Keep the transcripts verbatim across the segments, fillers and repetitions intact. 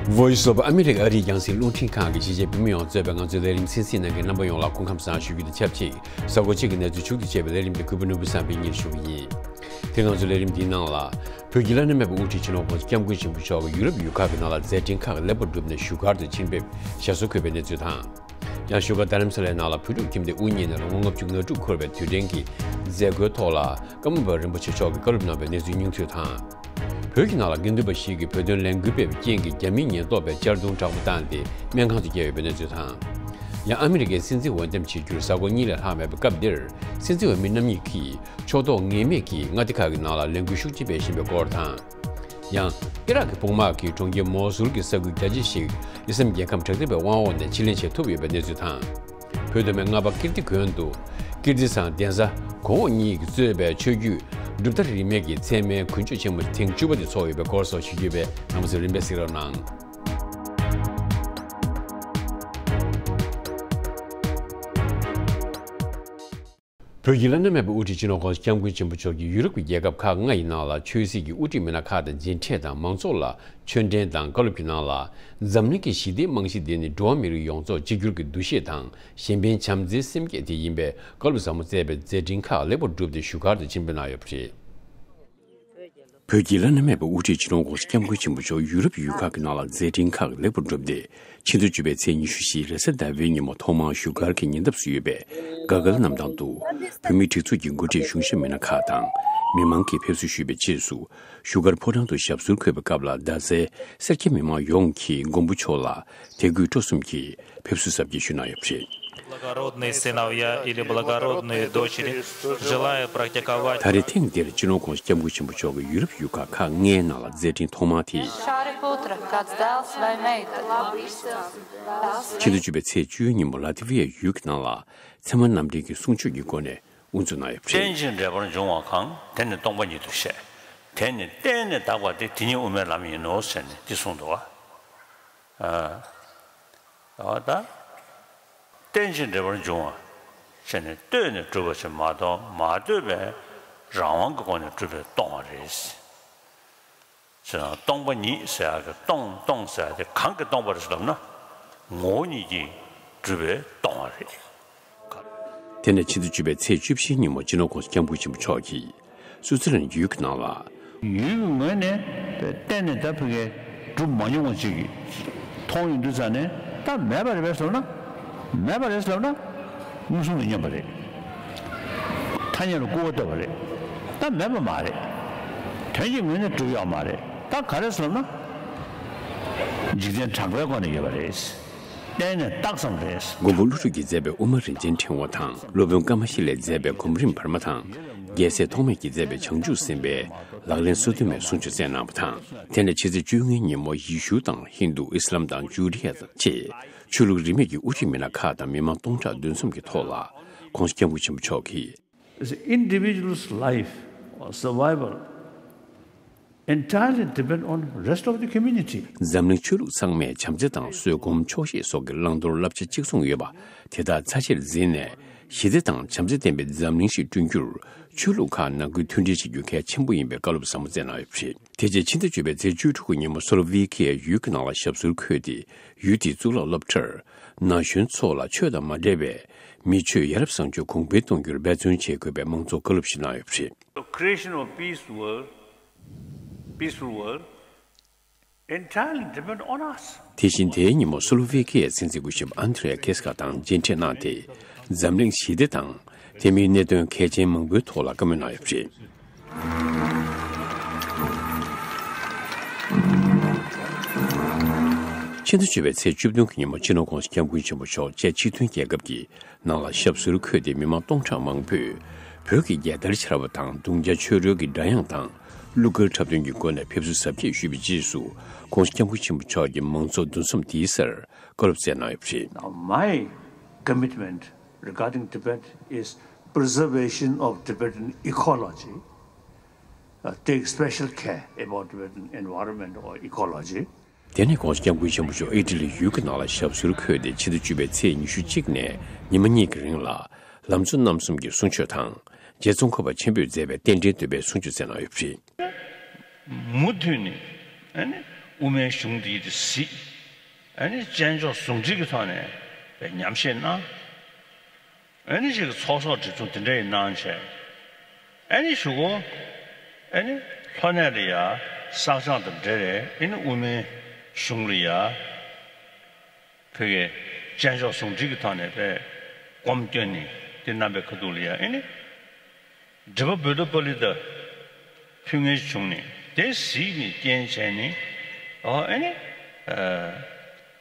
Voice of America ཨ་རིའི་རྒྱང་སྲིང་རླུང་འཕྲིན་ཁང་གི་གཞིས་བྱེས་བོད་མི་ཡོངས་གཙོས་པའི་ང་ཚོའི་ལས་རིམ་གསན་གཟིགས་གནང་མཁན་རྣམ་པ་ཡོངས་ལ་སྐུ་ཁམས་བཟང་ཞུ་རྒྱུ་དང་ཆབས་ཅིག་གཟའ་འཁོར་གཅིག་གི་གནས་ཚུལ་མཇུག་ཏུ་བཅད་པའི་ལས་རིམ་དེ་གུས་པ་ནོར་བུ་བསམ་འཕེལ་གཉིས་ཞུ་གི་ཡིན། དེ་ང་ཚོའི་ལས་རིམ་འདིའི་ནང་ལ། བོད་ཀྱི་བླ་ན་མེད་པའི་དབུ་ཁྲིད་སྤྱི་ནོར་༸གོང་ས་༸སྐྱབས་མགོན་ཆེན་པོ་མཆོག་གིས་ཡུ་རོབ་ཡུལ་ཁག་གི་ནང་ལ་མཛད་འཕྲིན་ཁག་ལེགས་པོར་བསྒྲུབས་ནས་བཞུགས་སྒར་དུ་ཕྱིན་པའི་ཞབས་སོར་འཁོད་པའི་གནས་ཚུལ་དང་། ཡང་བཞུགས་སྒར་རྡ་རམ་ས་ལའི་ནང་ལ་བོད་ཕྲུག་ཁྱིམ་སྡེ་དབུ་བརྙེས་ནས་ལོ་ངོ་ལྔ་བཅུ་ང་དྲུག་འཁོར་བའི་དུས་དྲན་གྱི་མཛད་སྒོའི་ཐོག་ལ་ཀརྨ་པ་རིན་པོ་ཆེ་མཆོག་གིས་བཀའ་སློབ་གནང་བའི་གནས་ཚུལ་སྙིང་བསྡུས་དང་། བོད་ཀྱི་ནང་ལ་དགེ་འདུན་པ་ཞིག་གིས་བོད་དོན་ལས་འགུལ་སྤེལ་བའི་རྐྱེན་གྱིས་རྒྱ་མིའི་ཉེན་རྟོག་པས་གཅར་རྡུང་དྲག་པོ་བཏང་སྟེ་སྨན་ཁང་དུ་བསྐྱལ་ཡོད་པའི་གནས་ཚུལ་དང་། ཡང་ཨ་མི་རི་ཀའི་སྲིད་འཛིན་འོས་འདེམས་བྱེད་རྒྱུར་གཟའ་འཁོར་གཉིས་ལས་ལྷག་མེད་པའི་སྐབས་འདིར། སྲིད་འཛིན་འོས་མི་རྣམ་གཉིས་ཀྱིས་ཕྱོགས་གཏོགས་ངེས་མེད་ཀྱིས་མངའ་སྡེ་ཁག་གི་ནང་ལ་ལས་འགུལ་ཤུགས་ཆེན་སྤེལ་བཞིན་པའི་སྐོར་དང་། ཡང་། ཨི་རག་གི་དཔུང་དམག་གིས་གྲོང་ཁྱེར་མོ་སུལ་གྱི་ས་ཁུལ་རྒྱ་ཆེ་ཞིག་ཨི་སི་ལམ་རྒྱལ་ཁབ་དྲག་འཐབ་པའི་དབང་འོག་ནས་ཕྱིར་ལེན་བྱེད་ཐུབ་ཡོད་པའི་གནས་ཚུལ་དང་། བོད་མདོ་སྨད་རྔ་པ་ཀིརྟི་དགོན་དུ། ཀིརྟི་དང་གདན་ས་གོང་འོག་གཉིས་ཀྱིས་གཙོས་པའི་ཆོས་བརྒྱུད་གྲུབ་མཐའ་རིས་མེད་ཀྱི་མཚན་སྨད་དགུན་ཆོས་ཆེན་མོ་ཐེངས་བཅུ་པ་དེ་ཚོགས་ཡོད་པའི་སྐོར་སོགས་ཞུ་རྒྱུ་ཡོད་པས་རྣམ་པ་ཚོས་རིམ་པས་གཟིགས་རོགས་གནང་། བོད་ཀྱི་བླ་ན་མེད་པའི་དབུ་ཁྲིད་སྤྱི་ནོར་༸གོང་ས་༸སྐྱབས་མགོན་ཆེན་པོ་མཆོག་གིས་ཡུ་རོབ་ཀྱི་རྒྱལ་ཁབ་ཁག་ལྔ་ཡི་ནང་ལ་ཆོས་སྲིད་ཀྱི་དབུ་ཁྲིད་མི་སྣ་ཁག་དང་མཇལ་འཕྲད་དང་མང་ཚོགས་ལ་ཆོས་འབྲེལ་དང་བཀའ་སློབ་ཀྱི་ནང་ལ། འཛམ་གླིང་གི་ཞི་བདེའི་རྨང་གཞི་འདི་ནི་འགྲོ་བ་མི་རིགས་ཡོངས་རྫོགས་གཅིག་གྱུར་གྱི་འདུ་ཤེས་དང་གཞན་ཕན་བྱམས་བརྩེའི་སེམས་བསྐྱེད་དེ་ཡིན་པའི་བཀའ་སློབ་ཟབ་མོ་སྩལ་བའི་མཛད་འཕྲིན་ཁག་ལེགས་པོར་བསྒྲུབས་ཏེ་བཞུགས་སྒར་དུ་ཕྱིར་འབུད་གནང་ཡོད་པ་རེད། བོད་ཀྱི་བླ་ན་མེད་པའི་དབུ་ཁྲིད་སྤྱི་ནོར་༸གོང་ས་༸སྐྱབས་མགོན་ཆེན་པོ་མཆོག་ཡུ་རོབ་ཡུལ་ཁག་གི་ནང་ལ་མཛད་འཕྲིན་ཁག་ལེགས་པོར་བསྒྲུབས་ཏེ། ཕྱི་ཟླ་བཅུ་པའི་ཚེས་ཉི་ཤུ་བཞི་རེས་གཟའ་ཟླ་བའི་ཉིན་མོ་ཐོག་མར་བཞུགས་སྒར་གྱི་ཉེ་འདབས་སུ་ཡོད་པའི་དགའ་སྐལ་གནམ་ཐང་དུ། བོད་མིའི་སྒྲིག་འཛུགས་ཀྱི་འགོ་ཁྲིད་གཞུང་ཞབས་མི་སྣ་ཁག་དང་། མི་མང་གིས་ཕེབས་བསུ་ཞུས་པའི་རྗེས་སུ། བཞུགས་སྒར་ཕོ་བྲང་དུ་ཞབས་སོར་འཁོད་པའི་སྐབས་ལ། རྡ་སའི་སེར་སྐྱ་མི་མང་ཡོངས་ཀྱིས་མགོན་པོ་མཆོག་ལ་དད་གུས་སྤྲོ་གསུམ་གྱིས་ཕེབས་བསུ་གཟབ་རྒྱས་ཞུས་གནང་ཡོད་པ་རེད། Благородные сыновья или благородные дочери, желаю практиковать. ད་རེས་ཐེངས་འདིར་སྤྱི་ནོར་༸གོང་ས་༸སྐྱབས་མགོན་ཆེན་པོ་མཆོག་གིས་ཡུ་རོབ་ཡུལ་ཁག་ཁག་ལྔའི་ནང་ལ་མཛད་འཕྲིན་ཐོག་མ་དེ། Шарик утро, как сдал свой мейток. ཕྱི་ཟླ་བཅུ་པའི་ཚེས་བཅུའི་ཉིན་མོ་ལ་ཏི་ཝི་ཡའི་ཡུལ་གྱི་ནང་ལ་ཚད་མ་རྣམ་འགྲེལ་གྱི་གསུང་ཆོས་ཀྱི་སྒོ་ནས་དབུ་འཛུགས་གནང་ཡོད་པ་རེད། རྟེན་ཅིང་འབྲེལ་པར་འབྱུང་བ་གང་། དེ་ནི་སྟོང་པ་ཉིད་དུ་བཤད། དེ་ནི་བརྟེན་ནས་འདག་པ་སྟེ། དེ་ཉིད་དབུ་མའི་ལམ་ཡིན་ནོ་ཟེར་ནས་འདི་གསུངས་འདུག་བ། ཨ། ད། རྟེན་ཅིང་འབྲེལ་པར་འབྱུང་བ་ཟེར་ནས་ལྟོས་ནས་གྲུབ་པ་ཞིག་མ་གཏོགས། མ་ལྟོས་པའི་རང་དབང་གི་སྒོ་ནས་གྲུབ་པས་སྟོང་བ་རེད། ཟེར་ན་སྟོང་པ་ཉིད་ཟེར་ཡག་གི་སྟོང་སྟོང་ཟེར་ཡག་དེ་གང་གིས་སྟོང་པ་རེད་ཟེར་ལབ་ན། ངོ་བོ་ཉིད་ཀྱིས་གྲུབ་པས་སྟོང་བ་རེད། དེ་ནས་ཕྱི་ཟླ་བཅུ་པའི་ཚེས་བཅུ་བཞིའི་ཉིན་མོ་སྤྱི་ནོར་༸གོང་ས་༸སྐྱབས་མགོན་ཆེན་པོ་མཆོག་གིས་སུའུ་ཙི་ལན་ཡུལ་གྱི་ནང་ལ། ཡུལ་གྱི་ངོས་ནས་གཏན་ནས་ད་ཕ་གིར་གྲུབ་མ་མྱོང་བ་ཅིག་གི་མཐོང་ཡོང་དུས་ཙང་ནས། ད་མེད་པ་རེད་པས་ཟེར་ན། མེད་པ་རེད་ཟེར་ན། མངོན་སུམ་དུ་མཉམ་པ་རེད། ཐ་སྙད་ལ་སྐུར་བ་བཏབ་པ་རེད། ད་མེད་པ་མ་རེད། དོན་གྱི་ངོས་ནས་གྲུབ་ཡོད་མ་རེད། ད་ག་རེ་ཟེར་ན། འཇིག་རྟེན་གྲགས་པའི་སྒོ་ནས་ཡོད་པ་རེད། གཏན་ནས་རྟགས་ཙམ་རེད། མགོན་པོ་ཀླུ་སྒྲུབ་ཀྱིས་མཛད་པའི་དབུ་མ་རིན་ཆེན་ཕྲེང་བ་དང་། སློབ་དཔོན་ཀ་མ་ཤཱི་ལས་མཛད་པའི་གོམ་རིམ་བར་མ་དང་། རྒྱལ་སྲས་ཐོགས་མེད་ཀྱིས་མཛད་པའི་བྱང་ཆུབ་སེམས་དཔའི་ལག་ལེན་སོ་བདུན་མའི་གསུང་ཆོས་སྩལ་གནང་བ་དང་། དེ་ནས་ཕྱི་ཚེས་བཅོ་ལྔའི་ཉིན་མོ་ཡེ་ཤུ་དང་ཧིན་རྡུ། ཨི་སི་ལམ་དང་ཇུ་ཌི་ཡ་བཅས་ཆོས་ལུགས་རིས་མེད་ཀྱི་དབུ་ཁྲིད་མི་སྣ་ཁག་དང་མི་མང་སྟོང་ཕྲག་བདུན་ཙམ་གྱི་ཐོག་ལ། ༸གོང་ས་༸སྐྱབས་མགོན་ཆེན་པོ་མཆོག་གིས། As an individual's life or survival entirely depend on rest of the community. འཛམ་གླིང་ཆོས་ལུགས་ཚང་མས་བྱམས་བརྩེ་དང་བཟོད་སྒོམ་ཆོག་ཤེས་སོགས་ཀྱི་བླང་དོར་བསླབ་བྱ་གཅིག་མཚུངས་ཡོད་པ་དེ་དག་རྩ་ཆེར་འཛིན་ནས། ཞི་བདེ་དང་བྱམས་བརྩེ་ལྡན་པའི་འཛམ་གླིང་ཞིག་བསྐྲུན་རྒྱུར་ཆོས་ལུགས་ཁག་ནང་ཁུལ་མཐུན་སྒྲིལ་བྱེད་རྒྱུ་གལ་ཆེན་པོ་ཡིན་པའི་བཀའ་སློབ་ཟབ་མོ་སྩལ་གནང་ཡོད་པ་རེད། དེ་རྗེས་ཕྱི་ཟླ་བཅུ་པའི་ཚེས་བཅུ་དྲུག་གི་ཉིན་མོ་སོ་ལོ་ཝེ་ཁི་ཡའི་ཡུལ་གྱི་ནང་ལ་ཞབས་སོར་འཁོད་དེ། ཡུལ་དེའི་གཙུག་ལག་སློབ་གྲྭར་ན་གཞོན་ཚོ་ལ་ཆོས་དང་མ་འབྲེལ་བའི་མི་ཆོས་ཡ་རབས་བཟང་སྤྱོད་གོང་འཕེལ་གཏོང་རྒྱུར་འབད་བརྩོན་བྱེད་དགོས་པའི་དམངས་གཙོ་བཀའ་སློབ་ཞིག་གནང་ཡོད་པ་རེད། The creation of a peace world, peaceful world, entirely depend on us. དེ་བཞིན་དེའི་ཉིན་མོ་སོ་ལོ་ཝེ་ཁི་ཡའི་སྲིད་འཛིན་སྐུ་ཞབས་ཨན་ཐི་རེ་ཀེས་ཀ་དང་མཇལ་འཕྲད་གནང་སྟེ། འཛམ་གླིང་ཞི་བདེ་དང་དེ་མིན་གནད་དོན་གལ་ཆེན་མང་པོའི་ཐོག་ལ་བཀའ་མོལ་གནང་ཡོད་པ་རེད། ཕྱི་ཟླ་བཅུ་པའི་ཚེས་བཅུ་བདུན་གྱི་ཉིན་མོ་སྤྱི་ནོར་༸གོང་ས་༸སྐྱབས་མགོན་ཆེན་པོ་མཆོག་བཅས་ཕྱི་ཐོན་རྒྱལ་ཁབ་ཀྱི་ནང་ལ་ཞབས་སོར་འཁོད་དེ། མི་མང་སྟོང་ཕྲག་མང་པོས་བོད་ཀྱི་རྒྱལ་དར་འཕྱར་བ་དང་། གདུང་རྒྱ་ཆོས་རོལ་གྱི་སྒྲ་དབྱངས་དང་གླུ་གར་འཁྲབ་སྟོན་གྱི་སྒོ་ནས་ཕེབས་བསུ་གཟབ་རྒྱས་ཞུས་པའི་རྗེས་སུ། ༸གོང་ས་༸སྐྱབས་མགོན་ཆེན་པོ་མཆོག་གིས་མང་ཚོགས་འདུ་འཛོམས་དེའི་སར་བཀའ་སློབ་སྩལ་གནང་ཡོད་པ་རེད། Now, my commitment regarding Tibet is preservation of Tibetan ecology. Uh, take special care about Tibetan environment or ecology. དེ་ནས་༸གོང་ས་༸སྐྱབས་མགོན་ཆེན་པོ་མཆོག་ཨི་ཊ་ལི་ཡུལ་གྱི་ནང་ལ་ཞབས་སོར་འཁོད་དེ། ཕྱི་ཟླ་བཅུ་པའི་ཚེས་ཉི་ཤུ་གཅིག་ནས་ཉི་མ་གཉིས་ཀྱི་རིང་ལ་ལམ་གཙོ་རྣམ་གསུམ་གྱི་གསུང་ཆོས་དང་། རྗེ་ཙོང་ཁ་པ་ཆེན་པོས་མཛད་པའི་རྟེན་འབྲེལ་བསྟོད་པའི་གསུང་ཆོས་སྩལ་གནང་ཡོད་པ་རེད། མུ་མཐུད་ནས་ཨ་ནི་ དབུ་མའི་གཞུང་འདི་དེ་གཟིགས། ཨ་ནི་བཙན་བྱོལ་ཟུང་འབྲེལ་གྱི་ཐོག་ནས་ཉམས་ཞིབ་གནང་། ཨ་ནི་ཅིག་ཚོགས་གསོག་སྒྲིག་འཛུགས་དེ་འདྲ་ཡི་གནང་བྱས། ཨ་ནི་གཞུག་གུ་ཨ་ནི་ལྷོ་ནས་ལ་ཡ་བསགས་སྦྱང་དང་འབྲེལ་རེད། ཨ་ནི་དབུ་མའི་གཞུང་ལ་ཡ་ཕ་གི་བཙན་བྱོལ་ཟུང་འབྲེལ་གྱི་ཐོག་ནས་པས་སྒོམ་སྐྱོན་ནི་དེ་རྣམ་པའི་ཁ་ཐུག་ལ་ཡ་ཨ་ནི། འབྲི་པ་བོད་དུ་པ་ལི་ཏ་ཕུལ་མཁན་བྱུང་ནས་དེ་གཟིགས་ནས་རྐྱེན་བྱས་ནས། ཨོ་ཨེ་ནི།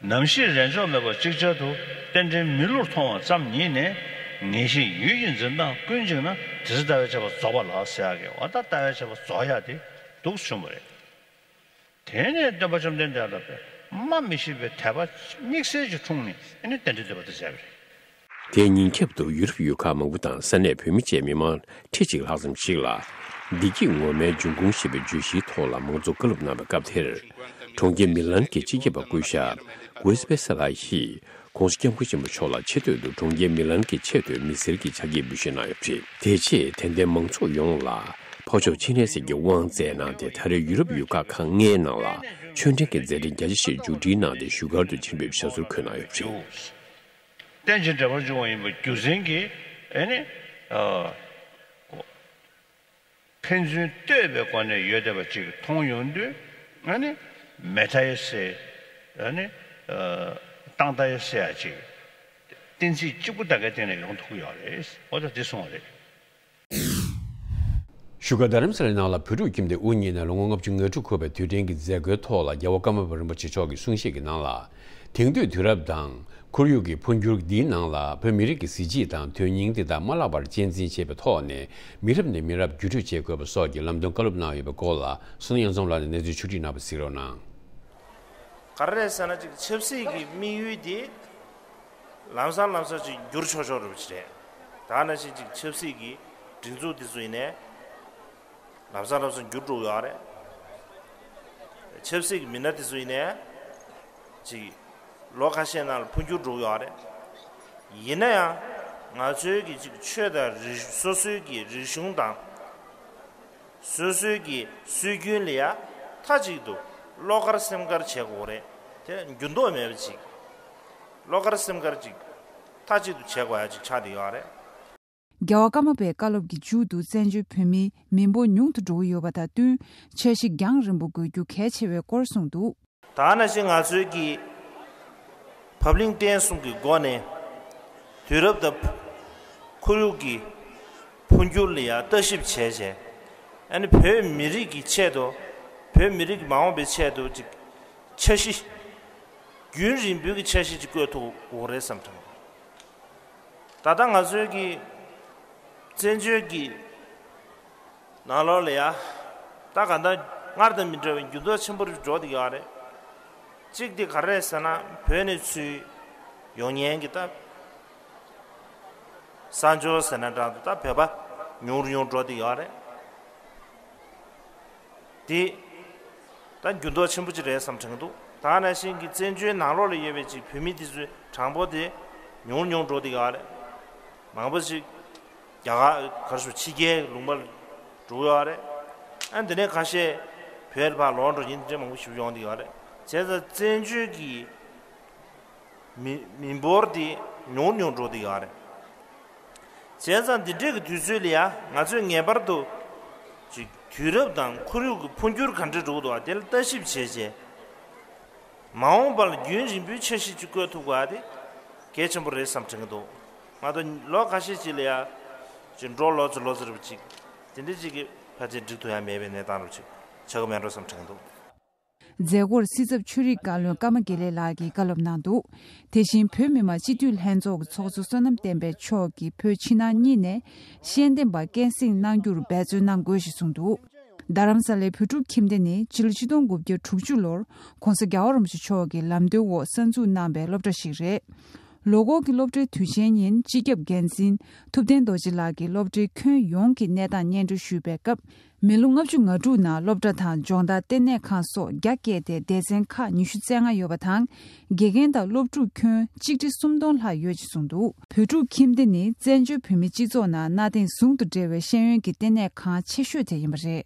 ནམ་ཞིག་རེས་འཇོག་མེད་པར་ཅིག་ཅར་དུ་རྟེན་འབྲེལ་མི་བསླུར་མཐོང་བ་ཙམ་ཉིད་ནས། ངེས་ཤེས་ཡུལ་གྱི་འཛིན་སྟངས་ཀུན་འཇིག་ན། དེ་ཚེ་ལྟ་བས་ཆད་པ་རྫོགས་པ་ལགས་ཟེར་ཡག་གི་འོ་ད་ལྟ་བས་ཆད་པ་རྫོགས་ཡག་དེ་འདུག་བྱུང་བ་རེད། དེ་ནས་སྟོན་པ་བཅོམ་ལྡན་འདས་ལ་པས་སྨྲ་མི་ཤེས་པའི་དད་པ་དམིགས་བསལ་གྱིས་འཁྲུངས་ནས་ཨེ་ནི་རྟེན་འབྲེལ་བསྟོད་པ་དེ་མཛད་པ་རེད། དེའི་ཉིན་རྒྱབ་ཏུ་ཡུ་རོབ་ཡུལ་ཁག་མང་པོ་དང་ས་གནས་བོད་མི་བཅས་མི་མང་ཁྲི་གཅིག་ལྷག་ཙམ་ཞིག་ལ། བདེ་སྐྱིད་ངོ་མའི་འབྱུང་ཁུངས་ཞེས་པའི་བརྗོད་གཞིའི་ཐོག་ལ་མང་གཙོ་བཀའ་སློབ་གནང་བའི་སྐབས་དེར། གྲོང་ཁྱེར་མི་ལན་གྱི་སྤྱི་ཁྱབ་པ་སྐུ་ཞབས་གུས་པེ་སེ་ལ་ཡིས། ༸གོང་ས་༸སྐྱབས་མགོན་ཆེན་པོ་མཆོག་ལ་ཆེ་བསྟོད་དུ་གྲོང་ཁྱེར་མི་ལན་གྱི་ཆེས་མཐོའི་མི་སེར་གྱི་ཕྱག་འཁྱེར་འབུལ་བཞེས་གནང་ཡོད་པ་རེད། དེ་རྗེས་དད་ལྡན་མང་ཚོགས་ཡོངས་ལ་ཕོ་མཆོག་སྤྱན་རས་གཟིགས་ཀྱི་དབང་བསྩལ་གནང་སྟེ། ད་རེས་ཡུ་རོབ་ཡུལ་ཁག་ཁག་ལྔའི་ནང་ལ་ཆོས་འབྲེལ་གྱི་མཛད་འཕྲིན་རྒྱ་ཆེ་ཞིག་མཇུག་སྒྲིལ་གནང་སྟེ་བཞུགས་སྒར་དུ་ཕྱིར་འབུད་པའི་ཞབས་སོར་འཁོད་གནང་ཡོད་པ་རེད། རྟེན་ཅིང་འབྲེལ་བར་འབྱུང་བ་ཡིན་པ་རྒྱུ་མཚན་གྱིས་ཨེ་ནི། ཨ། ཕན་ཚུན་ལྟོས་པའི་སྒོ་ནས་ཡོད་བསྡད་པ་ཅིག་མཐོང་ཡོང་དུས་ཨ་ནི་མེ་མཐའ་ཡི་སེ་ཨ་ནི་ཨ་རྟག་མཐའ་ཡི་སེ་ཡ་ཅིག་གཏན་ཚིགས་གཅིག་པུ་ད་གའི་སྟེང་ནས་ཡོང་ཐུབ་ཀྱི་ཡོད་རེད། འོ་ད་འདི་གསུངས་པ་རེད། བཞུགས་སྒར་རྡ་རམ་ས་ལའི་ནང་ལ་བོད་ཕྲུག་ཁྱིམ་སྡེ་དབུ་བརྙེས་ནས་ལོ་ངོ་ལྔ་བཅུ་ང་དྲུག་འཁོར་བའི་དུས་དྲན་གྱི་མཛད་སྒོའི་ཐོག་ལ་རྒྱལ་བ་ཀརྨ་པ་རིན་པོ་ཆེ་མཆོག་གིས་གསུང་བཤད་ཀྱི་ནང་ལ། དེང་དུས་དུས་རབས་དང་ཁོར་ཡུག་གི་འཕོ་འགྱུར་འདིའི་ནང་ལ་བོད་མི་རིགས་ཀྱི་གཟི་བརྗིད་དང་དོན་སྙིང་དེ་དག་མ་བརླག་པར་གཅེས་འཛིན་བྱེད་པའི་ཐོག་ནས་མི་རབས་ནས་མི་རབས་བརྒྱུད་སྤྲོད་བྱེད་དགོས་པ་སོགས་ཀྱི་ལམ་སྟོན་བཀའ་སློབ་གནང་ཡོད་པའི་སྐོར་ལ་བསོད་ནམས་གཡང་འཛོམས་ལགས་ནས་གནས་ཚུལ་ཕྱོགས་སྒྲིག་གནང་བ་གཟིགས་རོགས་གནང་། ག་རེ་རེད་ཟེར་ན་ཅིག་ཆབ་སྲིད་ཀྱི་དམིགས་ཡུལ་དེ་ལམ་སང་ལམ་སང་ཅིག་འགྱུར་ཆོག་ཆོག་རེད་པ་ཅིག་རེད། ད་ནང་བཞིན་ཅིག་ཆབ་སྲིད་ཀྱི་སྒྲིག་འཛུགས་དེ་ཚོ་ཡིན་ནའི། ལམ་སང་ལམ་སང་འགྱུར་འགྲོ་གི་ཡོད་རེད། ཆབ་སྲིད་ཀྱི་མི་སྣ་དེ་ཚོ་ཡིན་ནའི་ཅིག་ལོ་ཁ་ཤས་ནང་ལ་འཕོ་འགྱུར་འགྲོ་གི་ཡོད་རེད། ཡིན་ན་ཡང་ང་ཚོའི་གི་ཅིག་ཆོས་དང་རིག་སོ་སོའི་གི་རིག་གཞུང་དང་སོ་སོའི་གི་སྲོལ་རྒྱུན་ལ་ཡ་མཐའ་གཅིག་ཏུ་བློ་དཀར་སེམས་དཀར་བྱེད་དགོས་རེད། དེ་འགྱུར་ལྡོག་མེད་པ་ཅིག་བློ་དཀར་སེམས་དཀར་ཅིག་མཐའ་གཅིག་ཏུ་བྱེད་དགོས་ཡ་ཅིག་ཆགས་བསྡད་ཡོད་རེད། རྒྱལ་བ་ཀརྨ་པའི་བཀའ་སློབ་ཀྱི་མཇུག་ཏུ་བཙན་བྱོལ་བོད་མིའི་མི་འབོར་ཉུང་དུ་འགྲོ་གི་ཡོད་པ་དང་བསྟུན་འཆར་གཞི་རྒྱང་རིང་པོ་དགོས་རྒྱུ་གལ་ཆེ་བའི་སྐོར་གསུངས་འདུག། ད་ནང་བཞིན་ང་ཚོའི་གི་བབ་བརླིང་བརྟན་གསུམ་གྱི་སྒོ་ནས་དུས་རབས་དང་ཁོར་ཡུག་གི་འཕོ་འགྱུར་ལ་ཡང་ལྟ་ཞིབ་བྱས་བྱས། ཨ་ནི་བོད་མི་རིགས་ཀྱི་ཆེད་དུ་བོད་མི་རིགས་ཀྱི་མ་འོངས་པའི་ཆེད་དུ་ཅིག་འཆར་གཞི་རྒྱུན་རིང་པོའི་གི་འཆར་གཞི་ཅིག་བཀོད་ཐུབ་དགོས་རེད་བསམ་དྲན། ད་ལྟ་ང་ཚོའི་གི་བཙན་བྱོལ་གྱི་ནང་ལོགས་ལ་ཡ་ད་ག་ད་སྔར་དང་མི་འདྲ་བའི་འགྱུར་ལྡོག་ཆེན་པོ་རེ་འགྲོ་བསྡད་ཡོད་རེད། གཅིག་དེ་ག་རེ་རེད་ཟེར་ན་བོད་ནས་ཚུར་ཡོང་མཁན་གྱི་ད་གསར་འབྱོར་ཟེར་ན་འདྲ་འདུག་ད་བོད་པ་ཉུང་རུ་ཉུང་རུ་འགྲོ་བསྡད་ཡོད་རེད། དེ་ད་འགྱུར་ལྡོག་ཆེན་པོ་ཅིག་རེད་བསམ་དྲན་གྱི་འདུག་ད་ནང་བཞིན་གྱི་བཙན་བྱོལ་ནང་ལོགས་ལ་ཡོད་པའི་ཅིག་བོད་མི་དེ་ཚོའི་གྲངས་འབོར་དེ་ཉུང་རུ་ཉུང་རུ་འགྲོ་བསྡད་ཡོད་རེད། མང་པོ་ཅིག་རྒྱ་གར་ག་རེ་ཞུ་ཕྱི་རྒྱལ་ལུང་པར་འགྲོ་གི་ཡོད་རེད། ཨ་འདི་ནས་ཁ་ཤས་བོད་ལ་ཕར་ལོག་འགྲོ་མཁན་དེ་འདྲ་མང་པོ་ཞིག་ཡོང་བསྡད་ཡོད་རེད། བྱས་ཙང་བཙན་བྱོལ་གྱི་མི་མི་འབོར་དེ་ཉུང་ཉུང་འགྲོ་བསྡད་ཡོད་རེད། བྱས་ཙང་འདི་འདྲའི་གི་དུས་ཚོད་ལ་ཡ་ང་ཚོས་ངེས་པར་དུ་ཅིག་དུས་རབས་དང་ཁོར་ཡུག་གི་འཕོ་འགྱུར་ག་འདྲ་འགྲོ་གི་འདུག་བ་དེ་ལ་ལྟ་ཞིབ་བྱས་རྗེས། མ་འོངས་པ་ལ་རྒྱུན་རིང་པོའི་འཆར་གཞི་ཅིག་བཀོད་ཐུབ་དགོས་ཡ་དེ་གལ་ཆེན་པོ་རེད་བསམ་དྲན་གྱི་འདུག་ང་ཚོ་ལོ་ཁ་ཤས་ཅིག་ལ་ཡ་ཅིག་འགྲོ་ལོ་ཚོད་ལོ་ཚོད་རེ་ཅིག་དེ་འདྲ་ཅིག་གི་ཕལ་ཆེར་འགྲིག་ཐུབ་ཡ་མེད་པའི་གནས་སྟངས་རེ་ཅིག་ཆགས་ཀྱི་མེད་འགྲོ་བསམ་དྲན་གྱི་འདུག་མཛད་སྒོར་སྲིད་ཚབ་ཆོས་རིག་བཀའ་བློན་ཀརྨ་དགེ་ལེགས་ལགས་ཀྱིས་བཀའ་སློབ་གནང་འདུག་དེ་བཞིན་བོད་མི་མང་སྤྱི་འཐུས་ལྷན་ཚོགས་ཀྱི་ཚོགས་གཙོ་བསོད་ནམས་བསྟན་འཕེལ་མཆོག་གིས་བོད་ཕྱི་ནང་གཉིས་ནས་ཤེས་ལྡན་པ་སྐྱེད་སྲིང་གནང་རྒྱུར་འབད་བརྩོན་གནང་དགོས་ཞེས་གསུངས་འདུག་རྡ་རམ་ས་ལའི་བོད་ཕྲུག་ཁྱིམ་སྡེ་ནི་ཕྱི་ལོ་ཆིག་སྟོང་དགུ་བརྒྱ་དྲུག་ཅུ་ལོར་༸གོང་ས་༸རྒྱལ་བ་རིན་པོ་ཆེ་མཆོག་གི་ལམ་སྟོན་འོག་གསར་འཛུགས་གནང་པའི་སློབ་གྲྭ་ཞིག་རེད། ལོ་འཁོར་གྱི་སློབ་གྲྭའི་དུས་ཆེན་ཉིན་སྤྱི་ཁྱབ་འགན་འཛིན་ཐུབ་བསྟན་རྡོ་རྗེ་ལགས་ཀྱིས་སློབ་གྲྭའི་ཁྱོན་ཡོངས་ཀྱི་གནས་སྟངས་སྙན་སྒྲོན་ཞུས་པའི་སྐབས། མི་ལོ་ལྔ་བཅུ་ང་དྲུག་ནང་སློབ་གྲྭ་དང་སྦྱོང་བརྡར་ལྟེ་གནས་ཁང་སོགས་བརྒྱ་བསྐྱེད་དེ་སྡེ་ཚན་ཁག་ཉི་ཤུ་རྩ་ལྔ་ཡོད་པ་དང་། དགེ་རྒན་དང་སློབ་ཕྲུག་ཁྱོན་གཅིག་ཁྲི་སུམ་སྟོང་ལྷག་ཡོད་ཅེས་གསུངས་འདུག་བོད་ཕྲུག་ཁྱིམ་སྡེ་ནི་བཙན་བྱོལ་བོད་མིའི་སྤྱི་ཚོགས་ནང་གནའ་དེང་ཟུང་དུ་འབྲེལ་བའི་ཤེས་ཡོན་གྱི་ལྟེ་གནས་ཁང་ཆེ་ཤོས་དེ་ཡིན་པ་རེད།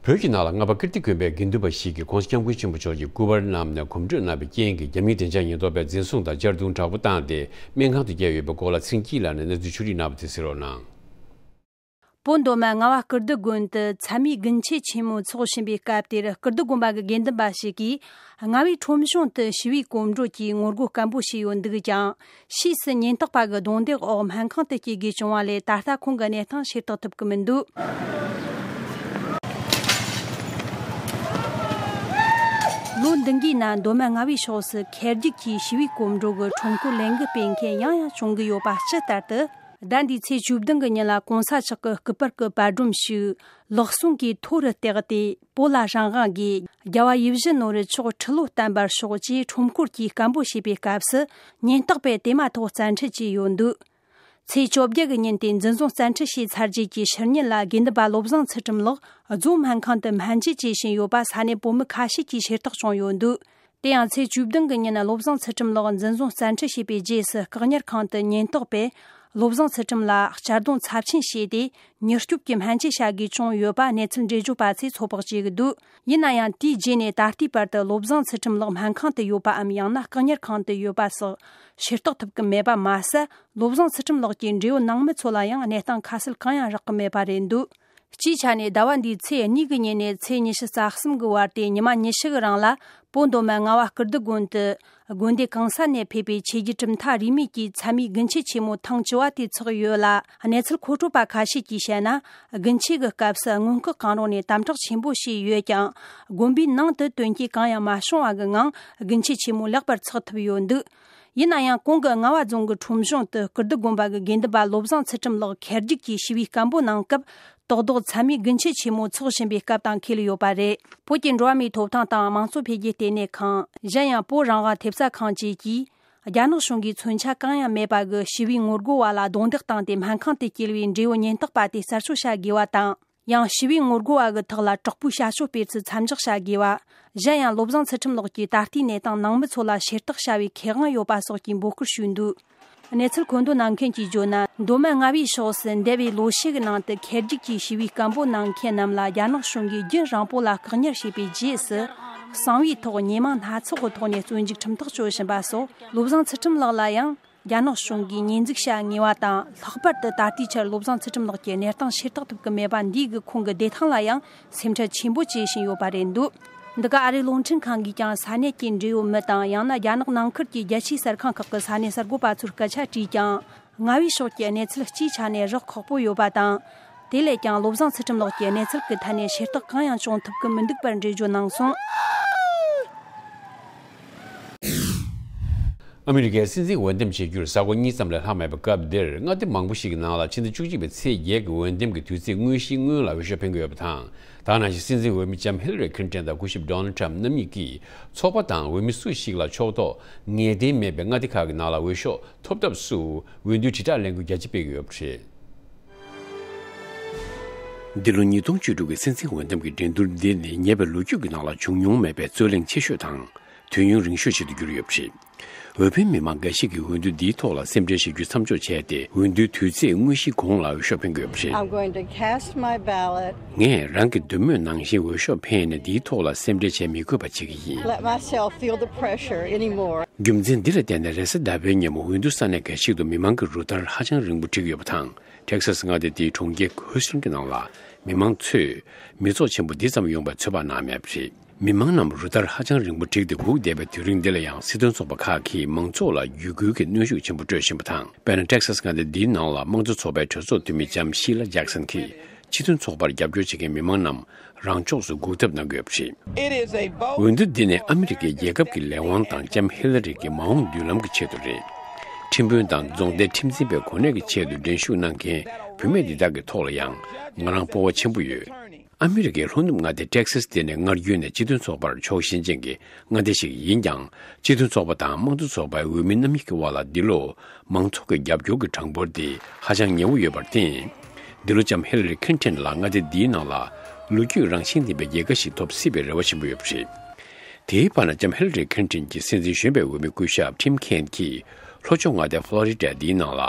བོད་ཀྱི་ནང་ལ་རྔ་པ་ཀིརྟི་དགོན་པའི་དགེ་འདུན་པ་ཞིག་གིས་༸གོང་ས་༸སྐྱབས་མགོན་ཆེན་པོ་མཆོག་གི་སྐུ་པར་བསྣམས་ནས་གོམ་བགྲོད་གནང་བའི་རྐྱེན་གྱིས་རྒྱ་མིའི་བདེ་འཇགས་ཉེན་རྟོག་པས་འཛིན་བཟུང་དང་གཅར་རྡུང་དྲག་པོ་བཏང་སྟེ་སྨན་ཁང་དུ་བསྐྱལ་ཡོད་པའི་སྐོར་ལ་ཚིག་གཅིག་ལ་ནས་གནས་ཚུལ་ཕྱོགས་བསྒྲིགས་གནང་བ་དེ་གསན་རོགས་གནང་། བོད་མདོ་སྨད་རྔ་བ་ཀིརྟི་དགོན་དུ་མཚན་མོའི་དགུན་ཆོས་ཆེན་མོ་འཚོགས་བཞིན་པའི་སྐབས་དེར་ཀིརྟི་དགོན་པ་གི་དགེ་འདུན་པ་ཞིག་གིས་རྔ་བའི་ཁྲོམ་གཞུང་དུ་ཞི་བའི་གོམ་བགྲོད་ཀྱིས་ངོ་རྒོལ་སྐམ་པོ་བྱས་ཡོད་འདུག་ཀྱང་། ཕྱིས་སུ་ཉེན་རྟོག་པ་གི་རྡུང་རྡེག་འོག་སྨན་ཁང་དུ་སྐྱེལ་དགོས་བྱུང་བ་ལས་ད་ལྟ་ཁོང་གི་གནས་སྟངས་ཤེས་རྟོགས་ཐུབ་ཀྱི་མི་འདུག་ལོ་འདི་འགའི་ནང་མདོ་སྨད་རྔ་བའི་ཕྱོགས་སུ་ཁེར་རྒྱུག་གིས་ཞི་བའི་གོམ་བགྲོད་ཀྱི་ཁྲོམ་སྐོར་ལས་འགུལ་སྤེལ་མཁན་ཡང་ཡང་བྱུང་གི་ཡོད་པ་ཇི་ལྟར་དུ། ཟླ་འདིའི་ཚེས་བཅུ་བདུན་གྱི་ཉིན་ལ་གོང་ས་མཆོག་གི་སྐུ་པར་གྱི་པར་སྒྲོམ་ཞིག་ལག་ཟུང་གིས་ཐོ་རུ་བཏེགས་ཏེ། བོད་ལ་རང་དབང་དགོས། རྒྱལ་བ་ཡིད་བཞིན་ནོར་བུའི་མཆོག་ཁྲི་ལོ་བརྟན་པར་ཤོག་ཅེས་ཁྲོམ་སྐོར་གྱིས་སྐད་འབོད་བྱས་པའི་སྐབས་སུ། ཉེན་རྟོག་པས་དེ་མ་ཐག་བཙན་ཁྲིད་བྱས་ཡོད་འདུག་ཚེས་བཅོ་བརྒྱད་ཀྱི་ཉིན་དེ་འཛིན་བཟུང་བཙན་ཁྲིད་བྱས་ཚར་རྗེས་ཀྱི་ཕྱི་ཉིན་ལ་དགེ་འདུན་པ་བློ་བཟང་ཚུལ་ཁྲིམས་ལགས་རྫོང་སྨན་ཁང་དུ་སྨན་བཅོས་བྱེད་བཞིན་ཡོད་པ་ས་གནས་བོད་མི་ཁ་ཤས་ཀྱིས་ཤེས་རྟོགས་བྱུང་ཡོད་འདུག་དེ་ཡང་ཚེས་བཅུ་བདུན་གྱི་ཉིན་བློ་བཟང་ཚུལ་ཁྲིམས་ལགས་འཛིན་བཟུང་བཙན་ཁྲིད་བྱས་པའི་རྗེས་སུ། བཀག་ཉར་ཁང་དུ་ཉེན་རྟོག་པས་བློ་བཟང་ཚུལ་ཁྲིམས་ལ་གཅར་རྡུང་ཚབས་ཆེན་བྱས་ཏེ། མྱུར་སྐྱོབ་ཀྱི་སྨན་བཅོས་བྱ་དགོས་བྱུང་ཡོད་པ་གནས་ཚུལ་འགྲེལ་བརྗོད་པ་ཚོས་ཚོད་དཔག་བྱེད་ཀྱི་འདུག་ཡིན་ན་ཡང་། དེའི་རྗེས་ནས་ད་ལྟའི་བར་དུ་བློ་བཟང་ཚུལ་ཁྲིམས་ལགས་སྨན་ཁང་དུ་ཡོད་པའམ། ཡང་ན་བཀག་ཉར་ཁང་དུ་ཡོད་པ་སོགས་ཤེས་རྟོགས་ཐུབ་ཀྱི་མེད་པ་མ་ཟད། བློ་བཟང་ཚུལ་ཁྲིམས་ལགས་ཀྱི་འབྲེལ་ཡོད་ནང་མི་ཚོ་ལ་ཡང་གནས་སྟངས་ཁ་གསལ་གང་ཡང་རག་གི་མེད་པ་རེད་འདུག་སྤྱིའི་ཆ་ནས་ཟླ་བ་འདིའི་ཚེས་གཉིས་ཀྱི་ཉིན་ནས་ཚེས་ཉི་ཤུ་རྩ་གསུམ་གྱི་བར་དེ་ཉི་མ་ཉི་ཤུ་གི་རིང་ལ། བོད་མདོ་སྨད་རྔ་བ་ཀིརྟི་དགོན་དུ། དགོན་སྡེ་གང་ས་ནས་ཕེབས་པའི་ཆོས་བརྒྱུད་གྲུབ་མཐའ་རིས་མེད་ཀྱི་མཚན་མོའི་དགུན་ཆོས་ཆེན་མོ་ཐེངས་བཅུ་བ་དེ་འཚོགས་ཡོད་ལ། གནས་ཚུལ་མཁོ་སྤྲོད་པ་ཁ་ཤས་ཀྱིས་བཤད་ན། དགུན་ཆོས་ཀྱི་སྐབས་སུ་སྔོན་འགོག་གང་རུང་ནས་དམ་དྲག་ཆེན་པོ་བྱས་ཡོད་ཀྱང་། དགོན་པའི་ནང་དུ་དོན་རྐྱེན་གང་ཡང་མ་བྱུང་བ་གི་ངང་། དགུན་ཆོས་ཆེན་མོ་ལེགས་པར་འཚོགས་ཐུབ་ཡོད་འདུག་ཡིན་ན་ཡང་། གོང་གི་རྔ་བ་རྫོང་གི་ཁྲོམ་གཞུང་དུ་ཀིརྟི་དགོན་པ་གི་དགེ་འདུན་པ་བློ་བཟང་ཚུལ་ཁྲིམས་ལགས་ཁེར་རྒྱུག་གིས་ཞི་བའི་སྐད་འབོད་གནང་སྐབས། ཏོག་ཏོག་མཚན་མོའི་དགུན་ཆོས་ཆེན་མོ་འཚོགས་བཞིན་པའི་སྐབས་དང་འཁེལ་ཡོད་པ་རེད། བོད་ཀྱི་འགྲོ་བ་མིའི་ཐོབ་ཐང་དང་དམངས་གཙོ་འཕེལ་རྒྱས་ལྟེ་གནས་ཁང་། གཞན་ཡང་། བོད་རང་དབང་ཐེབས་རྩ་ཁང་བཅས་ཀྱིས། རྒྱ་ནག་གཞུང་གིས་མཚོན་ཆ་གང་ཡང་མེད་པ་གི་ཞི་བའི་ངོ་རྒོལ་བ་ལ་རྡུང་རྡེག་བཏང་སྟེ་སྨན་ཁང་དུ་སྐྱེལ་བའི་འབྲེལ་ཡོད་ཉེན་རྟོག་པ་དེ་རྩད་གཅོད་བྱ་དགོས་པ་དང་། ཡང་། ཞི་བའི་ངོ་རྒོལ་བ་གི་ཐོག་ལ་དྲག་པོའི་བྱ་སྤྱོད་སྤེལ་ཚུལ་མཚམས་འཇོག་བྱ་དགོས་པ། གཞན་ཡང་། བློ་བཟང་ཚུལ་ཁྲིམས་ལགས་ཀྱི་ད་ལྟའི་གནས་སྟངས་ནང་མི་ཚོ་ལ་ཤེས་རྟོགས་བྱ་བའི་ཁེ་དབང་ཡོད་པ་སོགས་ཀྱི་འབོད་སྐུལ་ཞུས་འདུག་གནས་ཚུལ་མཁོ་འདོན་གནང་མཁན་གྱིས་བརྗོད་ན། མདོ་སྨད་རྔ་བའི་ཕྱོགས་སུ་འདས་པའི་ལོ་ཤས་ཀྱི་ནང་དུ་ཁེར་རྒྱུག་གིས་ཞི་བའི་སྐད་འབོད་གནང་མཁན་རྣམས་ལ་རྒྱ་ནག་གཞུང་གིས་རྒྱུན་རིང་པོ་ལ་བཀག་ཉར་བྱས་པའི་རྗེས་སུ། གསང་བའི་ཐོག་ཉེས་མིང་སྣ་ཚོགས་ཀྱི་ཐོག་ནས་བཙོན་འཇུག་ཁྲིམས་ཐག་གཅོད་བཞིན་པ་སོགས། བློ་བཟང་ཚུལ་ཁྲིམས་ལགས་ལ་ཡང་རྒྱ་ནག་གཞུང་གིས་ཉེས་འཛུགས་བྱ་ངེས་པ་དང་། ལྷག་པར་དུ་ད་ལྟའི་ཆར་བློ་བཟང་ཚུལ་ཁྲིམས་ལགས་ཀྱི་གནས་སྟངས་ཤེས་རྟོགས་ཐུབ་ཀྱི་མེད་པ་འདིས་ཀྱི་ཁོང་གི་བདེ་ཐང་ལ་ཡང་སེམས་ཁྲལ་ཆེན་པོ་བྱེད་བཞིན་ཡོད་པ་རེད་འདུག་འདི་ག་ཨ་རིའི་རླུང་འཕྲིན་ཁང་གིས་ཀྱང་ས་གནས་ཀྱི་འབྲེལ་ཡོད་མི་དང་། ཡང་ན་རྒྱ་ནག་ནང་ཁུལ་གྱི་རྒྱལ་སྤྱིའི་གསར་ཁང་ཁག་གི་ས་གནས་གསར་འགོད་པ་ཚོར་སྐད་ཆ་དྲིས་ཀྱང་། རྔ་བའི་ཕྱོགས་ཀྱི་གནས་ཚུལ་སྤྱིའི་ཆ་ནས་རག་ཁག་པོ་ཡོད་པ་དང་། དེ་ལས་ཀྱང་བློ་བཟང་ཚུལ་ཁྲིམས་ལགས་ཀྱི་གནས་ཚུལ་གྱི་ཐད་ནས་ཤེས་རྟོགས་གང་ཡང་བྱུང་ཐུབ་ཀྱི་མི་འདུག་པར་འགྲེལ་བརྗོད་གནང་སོང་། ཨ་མི་རི་ཀའི་སྲིད་འཛིན་འོས་འདེམས་བྱེད་རྒྱུར་ས་གོ་གཉིས་ཙམ་ལས་ལྷག་མེད་པའི་སྐབས་འདིར། མངའ་སྡེ་མང་པོ་ཞིག་གི་ནང་ལ་ཕྱི་ཟླ་བཅུ་གཅིག་པའི་ཚེས་བརྒྱད་ཀྱི་འོས་འདེམས་ཀྱི་དུས་ཚིགས་དངོས་གཞིའི་སྔོན་ལ་འོས་ཤོག་འཕེན་གྱི་ཡོད་པ་དང་། ད་ག་ནང་བཞིན་སྲིད་འཛིན་འོས་མི་ལྕམ་ཧི་ལ་རི་ཁིན་ཏན་དང་སྐུ་ཞབས་ཌོ་ནལ་ཊམ་རྣམ་གཉིས་ཀྱིས་ཚོགས་པ་དང་འོས་མི་སུ་ཞིག་ལ་ཕྱོགས་གཏོགས་ངེས་གཏན་མེད་པའི་མངའ་སྡེ་ཁག་གི་ནང་ལ་འོས་ཤོག་ཐོབ་ཐབས་སུ་འོས་བསྡུའི་དྲིལ་བསྒྲགས་ལས་འགུལ་རྒྱ་ཆེ་སྤེལ་གྱི་ཡོད་པ་རེད། འདི་ལོ་ཉིས་སྟོང་བཅུ་དྲུག་གི་སྲིད་འཛིན་འོས་འདེམས་ཀྱི་འགྲན་བསྡུར་འདི་ནི་ཉེ་བའི་ལོ་རྒྱུས་ཀྱི་ནང་ལ་བྱུང་མྱོང་མེད་པའི་རྩོད་གླེང་ཆེ་ཤོས་དང་། དུས་ཡུན་རིང་ཤོས་ཤིག་ཏུ་གྱུར་ཡོད་པ་རེད། འོས་འཕེན་མི་མང་འགའ་ཞིག་གིས་འོས་བསྡུ་འདིའི་ཐོག་ལ་སེམས་ཁྲལ་བྱེད་རྒྱུ་མཚམས་འཇོག་བྱས་ཏེ། འོས་བསྡུའི་དུས་ཚེས་དངོས་གཞིའི་གོང་ལ་འོས་ཤོག་འཕེན་དགོས་པ་རེད། I'm going to cast my ballot. ངས་རང་གི་འདོད་མོས་ནང་བཞིན་འོས་ཤོག་འཕེན་ནས་འདིའི་ཐོག་ལ་སེམས་ཁྲལ་བྱེད་མི་དགོས་པ་བྱེད་ཀྱི་ཡིན། Let myself feel the pressure anymore. རྒྱུ་མཚན་འདི་ལ་བརྟེན་ནས་རེས་གཟའ་ཟླ་བའི་ཉིན་མོ་འོས་བསྡུ་ས་གནས་འགའ་ཞིག་ཏུ་མི་མང་གི་རུ་སྟར་ཧ་ཅང་རིང་པོ་བསྒྲིགས་ཡོད་པ་དང་། ཊེག་སཱས་མངའ་སྡེ་དེའི་གྲོང་ཁྱེར་ཧུ་སི་ཊོན་གྱི་ནང་ལ་མི་མང་ཚོས་མི་ཚོགས་ཆེན་པོ་འདི་ཙམ་ཡོང་བའི་ཚོད་དཔག་གནང་མེད་པ་རེད། མི་མང་རྣམས་རུ་སྟར་ཧ་ཅང་རིང་པོ་བསྒྲིགས་ཏེ་སྒུག་བསྡད་པའི་དུས་རིང་འདི་ལ་ཡང་། སྲིད་དོན་ཚོགས་པ་ཁག་གིས་མང་ཚོགས་ལ་བརྒྱུད་སྐུལ་གྱི་གནོན་ཤུགས་ཆེན་པོ་སྤྲོད་བཞིན་པ་དང་། དཔེར་ན། ཊེག་སཱས་མངའ་སྡེ་འདིའི་ནང་ལ་དམངས་གཙོ་ཚོགས་པའི་གྲོས་ཚོགས་འཐུས་མི་ལྕམ་ཤི་ལ་ཇེག་སན་གྱིས་སྤྱི་མཐུན་ཚོགས་པར་རྒྱབ་སྐྱོར་བྱེད་མཁན་མི་མང་རྣམས་རང་ཕྱོགས་སུ་འགུག་ཐབས་གནང་གི་ཡོད་པ་རེད། འོས་བསྡུ་འདི་ནི་ཨ་མི་རི་ཀའི་རྒྱལ་ཁབ་ཀྱི་ལས་དབང་དང་ལྕམ་ཧི་ལ་རི་གི་མ་འོངས་མདུན་ལམ་གྱི་ཆེད་དུ་རེད། ཁྲིམས་དཔོན་དང་རྫོང་སྡེའི་ཁྲིམས་འཛིན་པའི་གོ་གནས་ཀྱི་ཆེད་དུ་འགྲན་ཞུགས་གནང་མཁན་བུད་མེད་འདི་དག་གི་ཐོག་ལ་ཡང་ང་རང་སྤོབས་པ་ཆེན་པོ་ཡོད། ཨ་མི་རི་ཀའི་ལྷོ་ནུབ་མངའ་སྡེ་ཊེག་སཱས་དེ་ནི་སྔར་རྒྱུན་ནས་སྤྱི་མཐུན་ཚོགས་པར་ཕྱོགས་ཞེན་ཅན་གྱི་མངའ་སྡེ་ཞིག་ཡིན་ཀྱང་། སྤྱི་མཐུན་ཚོགས་པ་དང་དམངས་གཙོ་ཚོགས་པའི་འོས་མི་རྣམ་གཉིས་ཀྱི་དབར་ལ་འདི་ལོ་མང་ཚོགས་ཀྱི་རྒྱབ་སྐྱོར་གྱི་གྲངས་འབོར་དེ་ཧ་ཅང་ཉེ་བོ་ཡོད་པར་བརྟེན། འདི་ལོ་ལྕམ་ཧི་ལ་རི་ཁིན་ཏན་ལ་མངའ་སྡེ་འདིའི་ནང་ལ་ལོ་རྒྱུས་རང་བཞིན་ལྡན་པའི་རྒྱལ་ཁ་ཞིག་ཐོབ་སྲིད་པའི་རེ་བ་ཆེན་པོ་ཡོད་པ་རེད། དེའི་བར་ན་ལྕམ་ཧི་ལ་རི་ཁིན་ཏན་གྱིས་སྲིད་འཛིན་གཞོན་པའི་འོས་མི་སྐུ་ཞབས་ཊིམ་ཁེན་གྱིས་ལྷོ་ཕྱོགས་མངའ་སྡེ་ཕློ་རི་ཌ་འདིའི་ནང་ལ་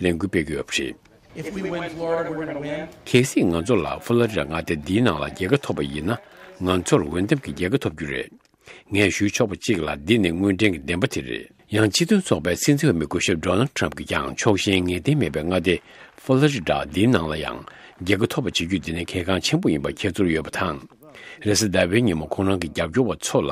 ལས་འགུལ་སྤེལ་གྱི་ཡོད་པ་རེད། If we win Florida, we're gonna win. གལ་སྲིད་ང་ཚོ་ལ་ཕོ་ལོ་རི་ཌ་མངའ་སྡེ་འདིའི་ནང་ལ་རྒྱལ་ཁ་ཐོབ་པ་ཡིན་ན། ང་ཚོར་འོས་འདེམས་ཀྱི་རྒྱལ་ཁ་ཐོབ་རྒྱུ་རེད། ངས་ཞུ་ཆོག་པ་གཅིག་ལ། འདི་ནི་དངོས་འབྲེལ་གྱི་བདེན་པ་དེ་རེད། ཡང་སྤྱི་མཐུན་ཚོགས་པའི་སྲིད་འཛིན་འོས་མི་སྐུ་ཞབས་ཌོ་ནལ་ཊམ་གྱིས་ཀྱང་ཕྱོགས་ཞེན་ངེས་གཏན་མེད་པའི་མངའ་སྡེ་ཕོ་ལོ་རི་ཌ་འདིའི་ནང་ལ་ཡང་རྒྱལ་ཁ་ཐོབ་པ་བྱེད་རྒྱུ་དེ་ནི་གལ་འགངས་ཆེན་པོ་ཡིན་པ་ཁྱེད་ཚོར་ཡོད་པ་དང་། རེས་གཟའ་ཟླ་བའི་ཉིན་མོ་ཁོང་རང་གི་རྒྱབ་སྐྱོར་བ་ཚོ་ལ་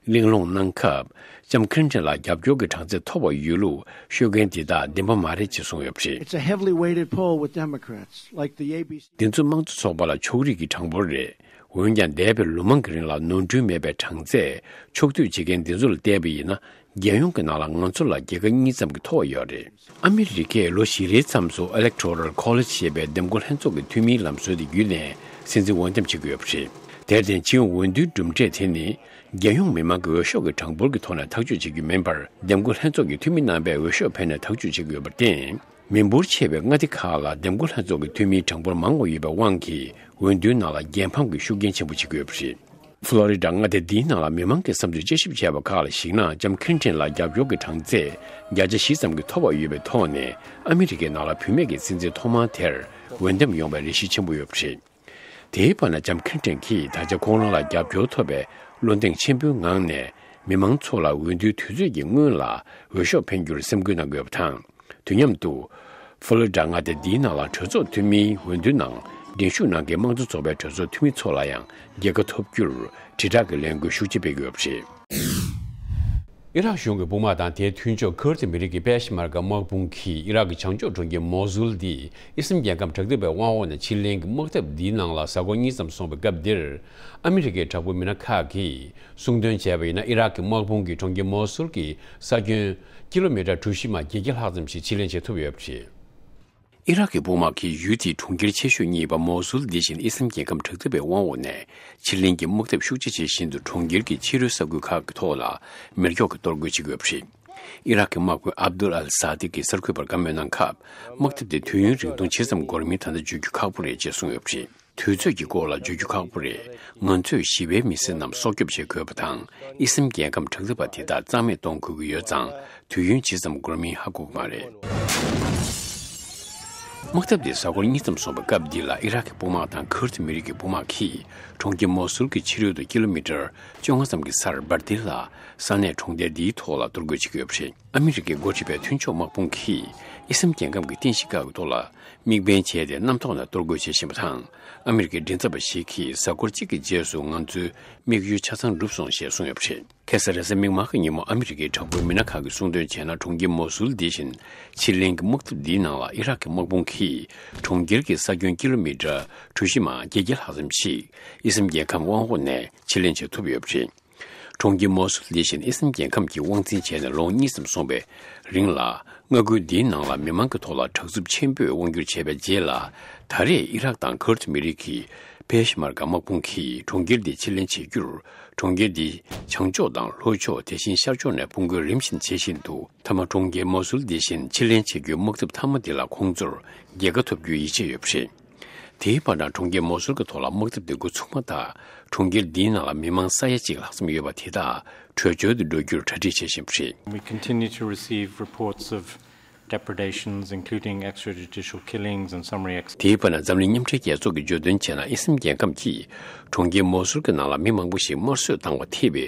གླེང་སློང་གནང་སྐབས། ལྕམ་ཁི་ལིན་ཊོན་ལ་རྒྱབ་སྐྱོར་གྱི་གྲངས་ཚད་མཐོ་བ་ཡོད་ལུགས་ཤོད་མཁན་དེ་དག་བདེན་པ་མ་རེད་ཅེས་གསུངས་ཡོད་པ་རེད། It's a heavily weighted poll with Democrats, like the A B C. འདི་ཚོ་དམངས་གཙོ་ཚོགས་པ་ལ་ཕྱོགས་རིས་ཀྱི་གྲངས་འབོར་རེད། འོན་ཀྱང་འདས་པའི་ལོ་མང་གི་རིང་ལ་ནོར་འཁྲུལ་མེད་པའི་གྲངས་ཚད་ཕྱོགས་བསྡུས་བྱེད་མཁན་འདི་ཚོ་ལ་བལྟས་པ་ཡིན་ན། རྒྱལ་ཡོངས་ཀྱི་ནང་ལ་ང་ཚོ་ལ་རྒྱལ་ཁ་གཉིས་ཙམ་གྱི་མཐོ་བ་ཡོད་རེད། ཨ་མི་རི་ཀས་ལོ་བཞི་རེའི་མཚམས་སུ་Electoral College ཞེས་པའི་འདེམས་བསྐོ་ལྷན་ཚོགས་ཀྱི་འཐུས་མིའི་ལམ་སྲོལ་དེ་བརྒྱུད་ནས་སྲིད་འཛིན་འོས་འདེམས་བྱེད་ཀྱི་ཡོད་པ་རེད། དེར་བརྟེན་སྤྱི་ཡོངས་འོས་བསྡུའི་གྲུབ་འབྲས་དེ་ནི། རྒྱལ་ཡོངས་མི་མང་གི་འོས་ཤོག་གི་གྲངས་འབོར་གྱི་ཐོག་ནས་ཐག་གཅོད་བྱེད་རྒྱུ་མིན་པར། འདེམས་བསྐོ་ལྷན་ཚོགས་ཀྱི་འཐུས་མི་རྣམ་པས་འོས་ཤོག་འཕེན་ནས་ཐག་གཅོད་བྱེད་ཀྱི་ཡོད་པར་བརྟེན། མི་འབོར་ཆེ་བའི་མངའ་སྡེ་ཁག་ལ་འདེམས་བསྐོ་ལྷན་ཚོགས་ཀྱི་འཐུས་མིའི་གྲངས་འབོར་མང་བ་ཡོད་པའི་དབང་གིས། འོས་བསྡུའི་ནང་ལ་རྒྱལ་ཕམ་གྱི་ཤུགས་རྐྱེན་ཆེན་པོ་བྱེད་ཀྱི་ཡོད་པ་རེད། ཕློ་རི་ཌ་མངའ་སྡེ་འདིའི་ནང་ལ་མི་མང་གིས་བསམ་ཚུལ་དཔྱད་ཞིབ་བྱས་པ་ཁག་ལ་གཞིགས་ན། ལྕམ་ཁི་ལིན་ཊོན་ལ་རྒྱབ་སྐྱོར་གྱི་གྲངས་ཚད་བརྒྱ་ཆ་བཞི་ཙམ་གྱིས་མཐོ་བ་ཡོད་པའི་ཐོག་ནས། ཨ་མི་རི་ཀའི་ནང་ལ་བུད་མེད་ཀྱི་སྲིད་འཛིན་ཐོག་མ་དེར་འོས་འདེམས་ཡོང་བའི་རེ་ཞིག་ཆེན་པོ་ཡོད་པ་རེད། དེའི་བར་ན་ལྕམ་ཁི་ལིན་ཊོན་གྱིས་ད་ཆ་ཁོང་རང་ལ་རྒྱབ་སྐྱོར་ཐོབ་པའི་བློ་གདེང་ཆེན་པོའི་ངང་ནས། མི་མང་ཚོ་ལ་འོས་བསྡུའི་དུས་ཚོད་ཀྱི་སྔོན་ལ་འོས་ཤོག་འཕེན་རྒྱུར་སེམས་ཁུར་གནང་གི་ཡོད་པ་དང་། དུས་མཉམ་དུ། ཕློ་རི་ཌ་མངའ་སྡེ་འདིའི་ནང་ལ་གྲོས་ཚོགས་འཐུས་མིའི་འོས་བསྡུའི་ནང་འགྲན་ཞུགས་གནང་མཁན་དམངས་གཙོ་ཚོགས་པའི་གྲོས་ཚོགས་འཐུས་མི་ཚོ་ལ་ཡང་རྒྱལ་ཁ་ཐོབ་རྒྱུར་དྲིལ་བསྒྲགས་ཀྱི་ལས་འགུལ་ཤུགས་ཆེ་སྤེལ་གྱི་ཡོད་པ་རེད། ཨི་རག་གཞུང་གི་དཔུང་དམག་དང་དེའི་མཐུན་ཕྱོགས་ཁུར་ཏི་མི་རིགས་ཀྱི་པེ་ཤ་མར་ཀ་དམག་དཔུང་གིས་ཨི་རག་གི་བྱང་ཕྱོགས་གྲོང་ཁྱེར་མོ་སུལ་འདི་ཨི་སི་ལམ་རྒྱལ་ཁབ་དྲག་འདུལ་བའི་དབང་འོག་ནས་ཕྱིར་ལེན་གྱི་དམག་འཐབ་འདིའི་ནང་ལ་གཟའ་འཁོར་གཉིས་ཙམ་སོང་བའི་སྐབས་འདིར། ཨ་མི་རི་ཀའི་དྲག་པོའི་མི་སྣ་ཁག་གིས་གསུངས་དོན་བྱས་པ་ཡིན་ན། ཨི་རག་གི་དམག་དཔུང་གིས་གྲོང་ཁྱེར་མོ་སུལ་གྱི་ས་ཁྱོན་ཀི་ལོ་མི་ཊར་གྲུ་བཞི་མ་བརྒྱད་བརྒྱ་ལྷག་ཙམ་ཞིག་ཕྱིར་ལེན་བྱེད་ཐུབ་ཡོད་པ་རེད། ཨི་རག་གི་དཔུང་དམག་གིས་ཡུལ་དེའི་གྲོང་ཁྱེར་ཆེ་ཤོས་གཉིས་པ་མོ་སུལ་འདི་བཞིན་ཨི་སི་ལམ་རྒྱལ་ཁབ་དྲག་འདུལ་བའི་དབང་འོག་ནས་ཕྱིར་ལེན་གྱི་དམག་འཐབ་ཤུགས་ཆེ་བྱེད་བཞིན་དུ། གྲོང་ཁྱེར་གྱི་ཕྱི་རོལ་ས་ཁུལ་ཁག་གི་ཐོག་ལ་མེ་སྒྱོགས་ཀྱིས་གཏོར་རྒོལ་བྱེད་ཀྱི་ཡོད་པ་རེད། ཨི་རག་གི་དམག་དཔོན་ཨབ་དུལ་ཨལ་ས་དིག་གིས་གསར་འགོད་པར་བཀའ་མོལ་གནང་སྐབས། དམག་འཐབ་དེ་དུས་ཡུན་རིང་ཐུང་ཇི་ཙམ་འགོར་མིན་ད་ལྟ་བརྗོད་རྒྱུ་ཁག་པོ་རེད་ཅེས་གསུངས་ཡོད་པ་རེད། དུས་ཚོད་ཀྱི་སྐོར་ལ་བརྗོད་རྒྱུ་ཁག་པོ་རེད། ང་ཚོས་ཞི་བའི་མི་སེར་རྣམས་སྲོག་སྐྱོབ་བྱེད་དགོས་པ་དང་། ཨི་སི་ལམ་རྒྱལ་ཁབ་དྲག་འདུལ་བ་དེ་དག་རྩ་མེད་གཏོང་དགོས་ཀྱི་ཡོད་ཙང་། དུས་ཡུན་ཇི་ཙམ་འགོར་མིན་ཧ་གོ་གི་མ་རེད། དམག་འཐབ་དེ་གཟའ་འཁོར་གཉིས་ཙམ་སོང་བའི་སྐབས་འདི་ལ། ཨི་རག་གི་དཔུང་དམག་དང་ཁུར་ཏི་མི་རིགས་ཀྱི་དཔུང་དམག་གིས་གྲོང་ཁྱེར་མོ་སུལ་གྱི་ཕྱི་རོལ་དུ་ཀི་ལོ་མི་ཊར་བཅོ་ལྔ་ཙམ་གྱི་སར་སྦར་ཏིལ་ལ་ས་གནས་གྲོང་རྡལ་འདིའི་ཐོག་ལ་གཏོར་རྒོལ་བྱེད་ཀྱི་ཡོད་པ་རེད། ཨ་མི་རི་ཀས་འགོ་ཁྲིད་པའི་མཐུན་ཕྱོགས་དམག་དཔུང་གིས་ཨི་སི་ལམ་རྒྱལ་ཁབ་ཀྱི་རྟེན་གཞི་ཁག་གི་ཐོག་ལ་དམིགས་འབེན་བྱས་ཏེ། གནམ་ཐོག་ནས་གཏོར་རྒོལ་བྱེད་བཞིན་པ་དང་། ཨ་མི་རི་ཀའི་མགྲིན་ཚབ་པ་ཞིག་གིས་གཟའ་འཁོར་གཅིག་གི་རྗེས་སུ་ང་ཚོའི་དམིགས་ཡུལ་ཆ་ཚང་འགྲུབ་སོང་ཞེས་གསུངས་ཡོད་པ་རེད། ཁ་སང་རེས་གཟའ་མིག་དམར་གྱི་ཉིན་མོ། ཨ་མི་རི་ཀའི་དྲག་པོའི་མི་སྣ་ཁག་གིས་གསུངས་དོན་བྱས་ན། གྲོང་ཁྱེར་མོ་སུལ་འདི་བཞིན་ཕྱིར་ལེན་གྱི་དམག་འཐབ་འདིའི་ནང་ལ་ཨི་རག་གི་དམག་དཔུང་གིས་གྲོང་ཁྱེར་གྱི་ས་ཁྱོན་ཀི་ལོ་མི་ཊར་གྲུ་བཞི་མ་བརྒྱད་བརྒྱ་ལྷག་ཙམ་ཞིག་ཨི་སི་ལམ་རྒྱལ་ཁབ་དབང་འོག་ནས་ཕྱིར་ལེན་བྱེད་ཐུབ་ཡོད་པ་རེད། གྲོང་ཁྱེར་མོ་སུལ་འདི་བཞིན་ཨི་སི་ལམ་རྒྱལ་ཁམས་ཀྱི་དབང་འཛིན་བྱས་ནས་ལོ་ངོ་གཉིས་ཙམ་སོང་བའི་རིང་ལ། མངའ་ཁུལ་འདིའི་ནང་ལ་མི་མང་གི་ཐོག་ལ་དྲག་རྩུབ་ཆེན་པོས་དབང་བསྒྱུར་བྱས་པའི་རྗེས་ལ། ད་རེས་ཨི་རག་དང་ཁུར་ཏི་མི་རིགས་ཀྱི་པེ་ཤ་མར་ཀ་དམག་དཔུང་གིས་གྲོང་ཁྱེར་འདི་ཕྱིར་ལེན་བྱེད་རྒྱུར། གྲོང་ཁྱེར་འདི་བྱང་ཕྱོགས་དང་ལྷོ་ཕྱོགས། དེ་བཞིན་ཤར་ཕྱོགས་ནས་དཔུང་རྒོལ་རིམ་བཞིན་བྱེད་བཞིན་འདུག་མཐའ་མ་གྲོང་ཁྱེར་མོ་སུལ་འདི་བཞིན་ཕྱིར་ལེན་བྱེད་རྒྱུའི་དམག་འཐབ་མཐའ་མ་འདི་ལ་ཁོང་ཚོར་རྒྱལ་ཁ་ཐོབ་རྒྱུའི་ཡིད་ཆེས་ཡོད་པ་རེད། དེའི་བར་ན། གྲོང་ཁྱེར་མོ་སུལ་གྱི་ཐོག་ལ་དམག་འཐབ་འདི་འགོ་ཚུགས་མ་ཐག་གྲོང་ཁྱེར་འདིའི་ནང་ལ་མི་མང་ས་ཡ་གཅིག་ལྷག་ཙམ་ཡོད་པ་དེ་དག་བྲོས་བྱོལ་དུ་འགྲོ་རྒྱུར་གྲ་སྒྲིག་བྱེད་བཞིན་པ་རེད། We continue to receive reports of depredations, including extrajudicial killings and summary ex- དེའི་བར་ན། འཛམ་གླིང་མཉམ་འབྲེལ་རྒྱལ་ཚོགས་ཀྱིས་བརྗོད་དོན་བྱས་ན། ཨི་སི་ལམ་རྒྱལ་ཁམས་ཀྱིས་གྲོང་ཁྱེར་མོ་སུལ་གྱི་ནང་ལ་མི་མང་པོ་ཞིག་དམར་གསོད་བཏང་བ་ཐེ་བའི་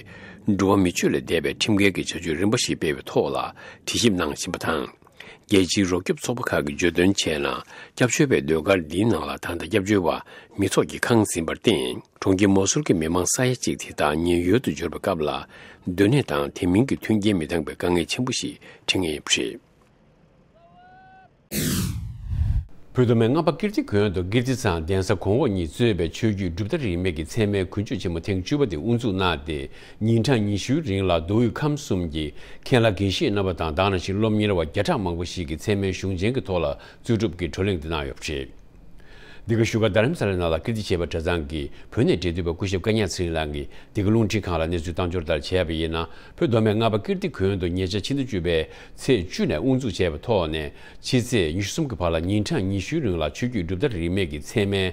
འགྲོ་བ་མི་སྤྱོད་ལས་འདས་པའི་ཁྲིམས་འགལ་གྱི་བྱ་སྤྱོད་རིམ་པ་ཞིག་སྤེལ་བའི་ཐོག་ལ་དྲི་ཞིབ་གནང་བཞིན་པ་དང་། རྒྱལ་སྤྱིའི་རོགས་སྐྱོབ་ཚོགས་པ་ཁག་གིས་བརྗོད་དོན་བྱས་ན། སྐྱབས་བཅོལ་བའི་ཟློས་གར་འདིའི་ནང་ལ་ད་ལྟ་སྐྱབས་བཅོལ་བ་མི་ཚོགས་ཀྱིས་ཁེངས་ཟིན་པར་བརྟེན། གྲོང་ཁྱེར་མོ་སུལ་གྱི་མི་མང་ས་ཡ་གཅིག་དེ་དག་ཉེན་གཡོལ་དུ་འབྱོར་བའི་སྐབས་ལ། སྡོད་གནས་དང་དེ་མིན་གྱི་མཐུན་རྐྱེན་མི་འདང་བའི་དཀའ་ངལ་ཆེན་པོ་ཞིག་འཕྲད་ངེས་ཡོད་པ་རེད། བོད་མདོ་སྨད་རྔ་པ་ཀིརྟི་དགོན་དུ་ཀིརྟི་ཚང་གདན་ས་གོང་འོག་གཉིས་གཙོས་པའི་ཆོས་བརྒྱུད་གྲུབ་མཐའ་རིས་མེད་ཀྱི་ཚད་མའི་དགུན་ཆོས་ཆེན་མོ་ཐེངས་བཅུ་པ་དེ་དབུ་འཛུགས་གནང་སྟེ། ཉིན་གྲངས་ཉི་ཤུའི་རིང་ལ་མདོ་དབུས་ཁམས་གསུམ་གྱི་མཁན་བླ་དགེ་བཤེས་རྣམ་པ་དང་། དེ་ནང་བཞིན་སློབ་གཉེར་བ་བརྒྱ་ཕྲག་མང་པོ་ཞིག་གིས་ཚད་མའི་གཞུང་ཆེན་གྱི་ཐོག་ལ་རྩོད་སྒྲུབ་ཀྱི་བགྲོ་གླེང་དེ་གནང་ཡོད་པ་རེད། འདི་ག་བཞུགས་སྒར་རྡ་རམ་ས་ལའི་ནང་ལ་ཀིརྟི་བྱེས་པ་གྲྭ་ཚང་གི་བོད་གནས་འབྲེལ་མཐུད་པ་སྐུ་ཞབས་ཀ་ཉག་ཚེ་རིང་ལགས་ཀྱིས་འདི་ག་རླུང་འཕྲིན་ཁང་ལ་གནས་ཚུལ་བཏང་འབྱོར་ལྟར་བྱས་པ་ཡིན་ན། བོད་མདོ་སྨད་རྔ་པ་ཀིརྟི་དགོན་དུ་ཉེ་ཆར་ཕྱི་ཟླ་བཅུ་པའི་ཚེས་བཅུ་ནས་དབུ་འཛུགས་བྱས་པའི་ཐོག་ནས། ཕྱི་ཚེས་ཉི་ཤུ་གསུམ་གྱི་བར་ལ་ཉིན་གྲངས་ཉི་ཤུའི་རིང་ལ་ཆོས་བརྒྱུད་གྲུབ་མཐའ་རིས་མེད་ཀྱི་ཚད་མའི་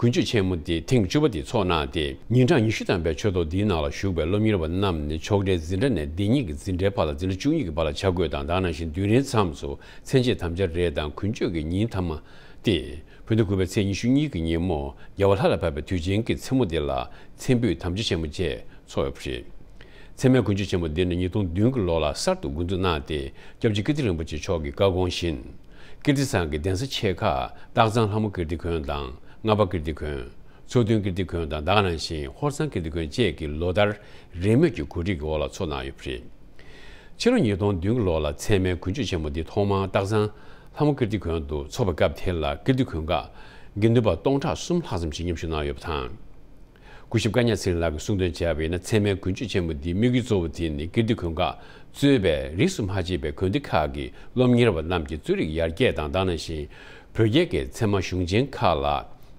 དགུན་ཆོས་ཆེན་མོ་དེ་ཐེངས་བཅུ་པ་དེ་ཚོགས་གནང་སྟེ། ཉིན་གྲངས་ཉི་ཤུ་ཐམ་པའི་ཆོས་ཐོག་འདིའི་ནང་ལ་ཞུགས་པའི་སློབ་གཉེར་བ་རྣམས་ནི་ཆོག་གྲྭའི་འཛིན་གྲྭ་ནས་འདི་ཉིད་ཀྱི་འཛིན་གྲྭའི་བར་ལ་འཛིན་གྲྭ་བཅུ་གཉིས་ཀྱི་བར་ལ་ཆ་བགོས་དང་། དེ་ནང་བཞིན་དུས་རིམ་མཚམས་སུ་མཚན་བཅད་དམ་བཅའ་རེས་དང་དགུན་ཆོས་ཀྱི་ཉིན་མཐའ་མ་ སྟེ། བོད་ཟླ་དགུ་པའི་ཚེས་ཉི་ཤུ་གཉིས་ཀྱི་ཉིན་མོ་རྒྱལ་བ་ལྷ་ལ་བབས་པའི་དུས་ཆེན་གྱི་མཚན་མོ་འདི་ལ་མཚན་འབུལ་དམ་ཆོས་ཆེན་མོ་བཅས་འཚོགས་ཡོད་པ་རེད། མཚན་མོའི་དགུན་ཆོས་ཆེན་མོ་འདི་ནི་ཉིས་སྟོང་བདུན་གྱི་ལོ་ལ་གསར་དུ་འགོ་འཛུགས་གནང་སྟེ། སྐྱབས་རྗེ་ཀིརྟི་རིན་པོ་ཆེ་མཆོག་གི་བཀའ་དགོངས་བཞིན། ཀིརྟི་ཚང་གི་གདན་ས་ཆེ་ཁག་སྟག་ཚང་ལྷ་མོ་ཀིརྟི་དགོན་དང་། རྔ་པ་ཀིརྟི་དགོན། མཚོ་སྟོན་ཀིརྟི་དགོན་དང་། ད་ག་ནང་བཞིན་ཧོར་གཙང་ཀིརྟི་དགོན་བཅས་ཀྱིས་ལོ་ལྟར་རེས་མོས་ཀྱི་གོ་སྒྲིག་གི་འོག་ལ་འཚོགས་གནང་ཡོད་པ་རེད། ཕྱི་ལོ་ཉིས་སྟོང་བདུན་གྱི་ལོ་ལ་མཚན་མོའི་དགུན་ཆོས་ཆེན་མོ་འདི་ཐོག་མར་སྟག་ཚང་ལྷ་མོ་ཀིརྟི་དགོན་དུ་འཚོགས་པའི་སྐབས་དེ་ལ་ཀིརྟི་དགོན་ཁག་དགེ་འདུན་པ་སྟོང་ཕྲག་གསུམ་ལྷག་ཙམ་ཞིག་མཉམ་ཞུགས་གནང་ཡོད་པ་དང་། སྐུ་ཞབས་ཀ་ཉ་ཚེ་རིང་ལགས་ཀྱིས་གསུངས་དོན་བྱས་པ་ཡིན་ན། མཚན་མོའི་དགུན་ཆོས་ཆེན་མོ་འདིའི་དམིགས་ཡུལ་གཙོ་བོ་དེ་ནི་ཀིརྟི་དགོན་ཁག་གཙོས་པའི་རིས་སུ་མ་ཆད་པའི་དགོན་སྡེ་ཁག་གི་སློབ་གཉེར་བ་རྣམས་ཀྱི་རྩོད་རིག་ཡར་རྒྱས་དང་། ད་ག་ནང་བཞིན་བོད་རྒྱའི་ཚད་མ་གཞུང་ཆེན་ཁག་ལ་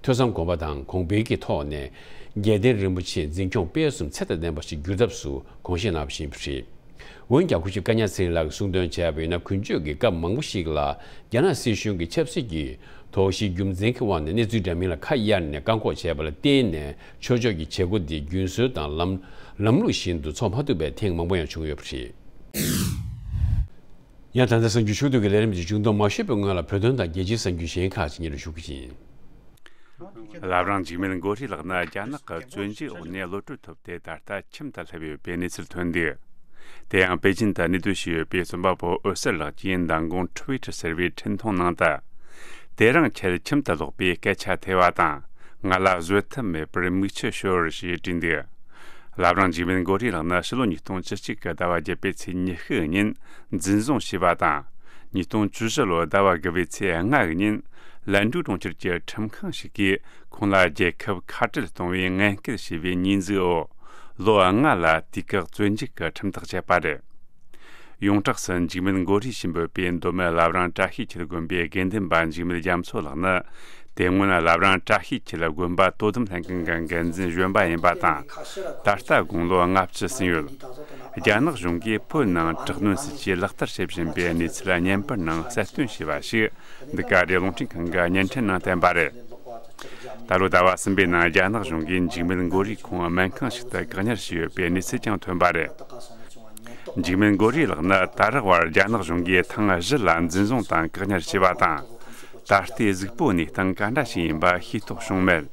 ཐོས་བསམ་སྒོམ་པ་དང་གོང་འཕེལ་གྱི་ཐོག་ནས་རྒྱལ་བསྟན་རིན་པོ་ཆེ་འཛིན་སྐྱོང་སྤེལ་གསུམ་ཚད་དང་ལྡན་པ་ཞིག་འགྱུར་ཐབས་སུ་དགོངས་བཞེས་གནང་བ་ཞིག་ཡིན་པ་རེད། འོན་ཀྱང་སྐུ་ཞབས་ཀ་ཉ་ཚེ་རིང་ལགས་ཀྱིས་གསུངས་དོན་བྱས་པ་ཡིན་ན། དགུན་ཆོས་ཀྱི་སྐབས་མང་པོ་ཞིག་ལ་རྒྱ་ནག་སྲིད་གཞུང་གི་ཆབ་སྲིད་ཀྱི་དོགས་གཞིའི་རྒྱུ་མཚན་གྱི་དབང་ནས་གནས་ཚུལ་འདྲ་མིན་ལ་ཁ་གཡར་ནས་བཀག་འགོག་བྱས་པ་ལ་བརྟེན་ནས། ཆོས་ཕྱོགས་ཀྱི་བྱེད་སྒོ་འདི་རྒྱུན་སྲོལ་དང་ལམ་ལམ་ལུགས་བཞིན་དུ་འཚོགས་མ་ཐུབ་པའི་ཐེངས་མང་པོ་ཡང་བྱུང་ཡོད་པ་རེད། ཡང་ད་ལྟ་གསར་འགྱུར་ཤོག་དྲུག་གི་ལས་རིམ་གྱི་མཇུག་སྡོམ་མ་ཞུས་པའི་སྔོན་ལ། བོད་དོན་དང་རྒྱལ་སྤྱིའི་གསར་འགྱུར་གཞན་ཁག་ཅིག་སྙན་སྒྲོན་ཞུ་གི་ཡིན། བླ་བྲང་འཇིགས་མེད་མགོན་རིགས་ལགས་ནི་རྒྱ་ནག་གི་བཙོན་འཇུག་འོག་ནས་གློད་གྲོལ་ཐོབ་སྟེ། ད་ལྟ་ཁྱིམ་དུ་སླེབས་ཡོད་པའི་གནས་ཚུལ་ཐོན་འདུག་དེ་ཡང་པེ་ཅིན་དུ་གནས་སྡོད་བྱས་ཡོད་པའི་རྩོམ་པ་པོ་འོད་ཟེར་ལགས་ཀྱིས་མདང་དགོང་ཊུ་ཝི་ཊར་ཟེར་བའི་འཕྲིན་ཐུང་ནང་དུ། དེ་རིང་ཁྱེད་ཁྱིམ་དུ་ལོག་པའི་སྐད་ཆ་ཐོས་པ་དང་། ང་ལ་བཟོད་ཐབས་མེད་པར་མིག་ཆུ་ཤོར་ཞེས་བྲིས་འདུག་བླ་བྲང་འཇིགས་མེད་མགོན་རིགས་ལགས་ནི་ཕྱི་ལོ་ཉིས་སྟོང་བཅུ་གཅིག་གི་ཟླ་བ་བརྒྱད་པའི་ཚེས་ཉི་ཤུ་ཉིན་འཛིན་བཟུང་བྱས་པ་དང་། ཉིས་སྟོང་བཅུ་བཞི་ལོའི་ཟླ་བ་དགུ་པའི་ཚེས་ལྔ་ཉིན་ལན་ཀྲུའུ་གྲོང་ཁྱེར་གྱི་ཁྲིམས་ཁང་ཞིག་གིས་ཁོང་ལ་རྒྱལ་ཁབ་ཁ་བྲལ་གཏོང་བའི་ངན་སྐུལ་བྱས་པའི་ཉེས་འཛུགས་འོག་ལོ་ལྔ་ལ་དུས་བཀག་བཙོན་འཇུག་གི་ཁྲིམས་ཐག་བཅད་པ་རེད། ཡོངས་གྲགས་སུ་འཇིགས་མེད་མགོན་རིགས་ཞེས་འབོད་པའི་མདོ་སྨད་བླ་བྲང་བཀྲ་ཤིས་འཁྱིལ་དགོན་པའི་དགེ་འདུན་པ་འཇིགས་མེད་རྒྱ་མཚོ་ལགས་ནི། དེ་སྔོན་བླ་བྲང་བཀྲ་ཤིས་འཁྱིལ་དགོན་པ་དོ་དམ་ལྷན་ཁང་གི་འགན་འཛིན་གཞོན་པ་ཡིན་པ་དང་། ད་ལྟ་དགུང་ལོ་ལྔ་བཅུ་ཟིན་ཡོད། རྒྱ་ནག་གཞུང་གིས་བོད་ནང་དྲག་གནོན་སྲིད་ཇུས་ལག་བསྟར་བྱེད་བཞིན་པའི་གནས་ཚུལ་བརྙན་པར་ནང་གསལ་སྟོན་བྱས་པ་ཞིག་འདི་ག་རེད། རླུང་འཕྲིན་ཁང་གི་བརྙན་འཕྲིན་ནང་བསྟན་པ་རེད། ད་ལོ་ཟླ་བ་གསུམ་པའི་ནང་རྒྱ་ནག་གཞུང་གིས་འཇིགས་མེད་མགོན་རིགས་ཁོང་སྨན་ཁང་ཞིག་ཏུ་བཀག་ཉར་བྱས་ཡོད་པའི་གནས་ཚུལ་ཀྱང་ཐོན་པ་རེད། འཇིགས་མེད་མགོན་རིགས་ལགས་ནི་ད་རག་བར་རྒྱ་ནག་གཞུང་གིས་ཐེངས་བཞི་ལ་འཛིན་བཟུང་དང་བཀག་ཉར་བྱས་པ་དང་། ད་ལྟའི་གཟུགས་པོ་གནས་སྟངས་ག་འདྲ་ཞིག་ཡིན་པ་ཤེས་རྟོགས་བྱུང་མེད།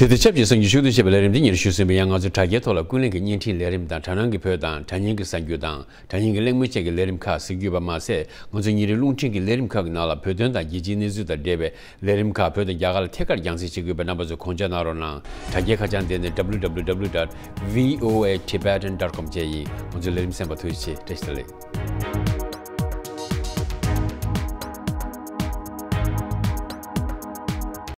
དེ་དང་ཆབས་ཅིག་གསར་འགྱུར་ཤོག་དྲུག་ཅེས་པའི་ལས་རིམ་འདི་ཉིད་ཞུ་ཟིན་པ་ཡིན། ང་ཚོའི་དྲ་རྒྱའི་ཐོག་ལ་ཀུན་གླེང་གི་བརྙན་འཕྲིན་ལས་རིམ་དང་། དྲ་སྣང་གི་བོད་དང་དྲ་བརྙན་གྱི་གསར་འགྱུར་དང་། དྲ་བརྙན་གྱི་གླེང་མོལ་བཅས་ཀྱི་ལས་རིམ་ཁག་གཟིགས་རྒྱུ་ཡོད་པ་མ་ཟད། ང་ཚོའི་ཉིན་རེའི་རླུང་འཕྲིན་གྱི་ལས་རིམ་ཁག་གི་ནང་ལ་བོད་དོན་དང་རྒྱལ་སྤྱིའི་གནས་ཚུལ་དང་འབྲེལ་བའི་ལས་རིམ་ཁག་བོད་དང་རྒྱ་གར་ལ་ཐད་ཀར་རྒྱང་སྲིང་བྱེད་དགོས་པའི་རྣམ་པ་ཚོས་དགོངས་འཇགས་གནང་རོགས་གནང་། དྲ་རྒྱའི་ཁ་བྱང་དེ་ནི་W W W dot V O A Tibetan dot com བཅས་ཡིན། ང་ཚོའི་ལས་རིམ་གསན་པར་ཐུགས་རྗེ་ཆེ། བཀྲ་ཤིས་བདེ་ལེགས།